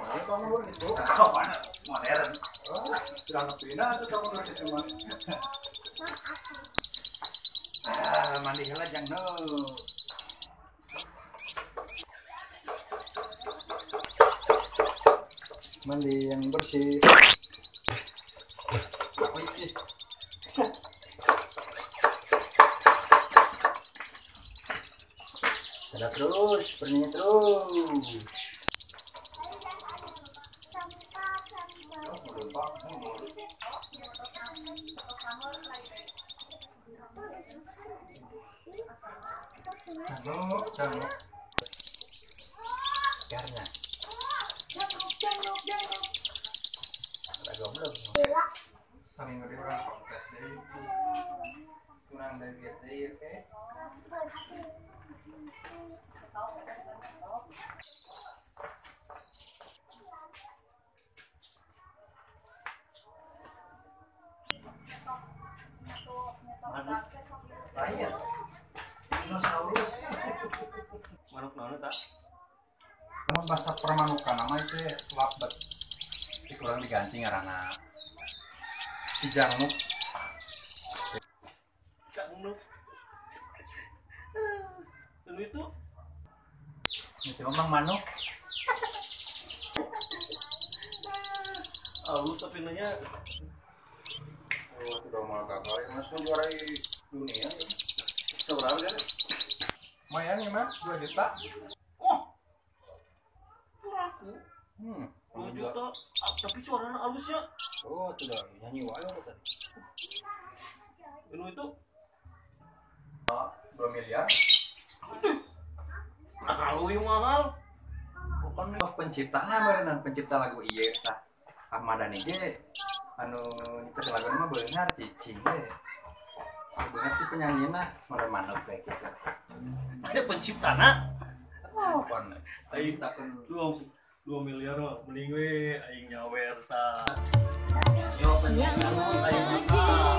Mana tong mundur gitu? Modern. Kurang pindah tuh tong mundur gitu mah. Ah, mandi heula jang nu. Mandi yang bersih. Ada terus, bernyanyi terus. Jangan. Karena. Ada goblok. Sering ngeri orang kontes deh. Kurang dari biasa, oke? Lain. Dinosaurus. Manuk naon eta? Mun bahasa permanukan nama itu labet. Tapi kurang diganti ngaranna. Si Jangnuk. Jangnuk. Dan itu itu memang manuk. Halus tapi nanya. Oh, sudah mau gagal ya mas juara dunia. Seberapa kan? Lumayan ya mas, 2 juta. Oh, kuraku. 2 juta, tapi suaranya halusnya. Oh, sudah nyanyi wae tadi. Ini itu 2 miliar. Nah, lu yang mahal. Bukan penciptana barengan pencipta lagu ieu tah. Ahmad Dhani ge anu nyipta lagu mah beunghar cicing ge. Beunghar ti penyanyina semoga manuk kayak gitu. Ada penciptana? Oh, pan. Aing 2 miliar mah mending we aing nyawer tah. Yo penciptana aing mahal.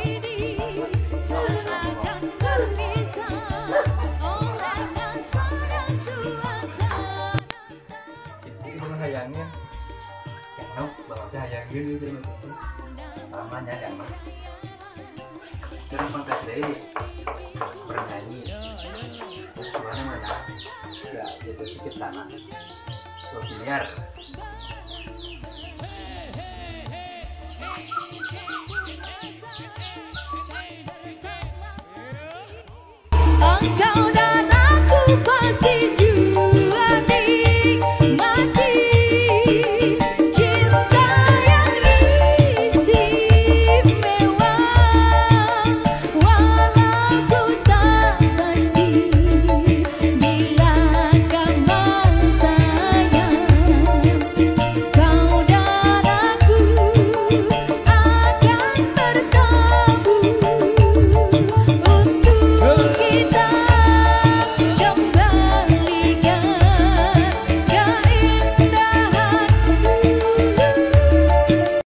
Hayangin Jangnuk bakal hayangin itu namanya Jangnuk terus kontes deh bernyanyi suaranya mana ya itu sedikit sama 2 miliar. Engkau dan aku pasti jua nikmati. Sayang, kau dan aku.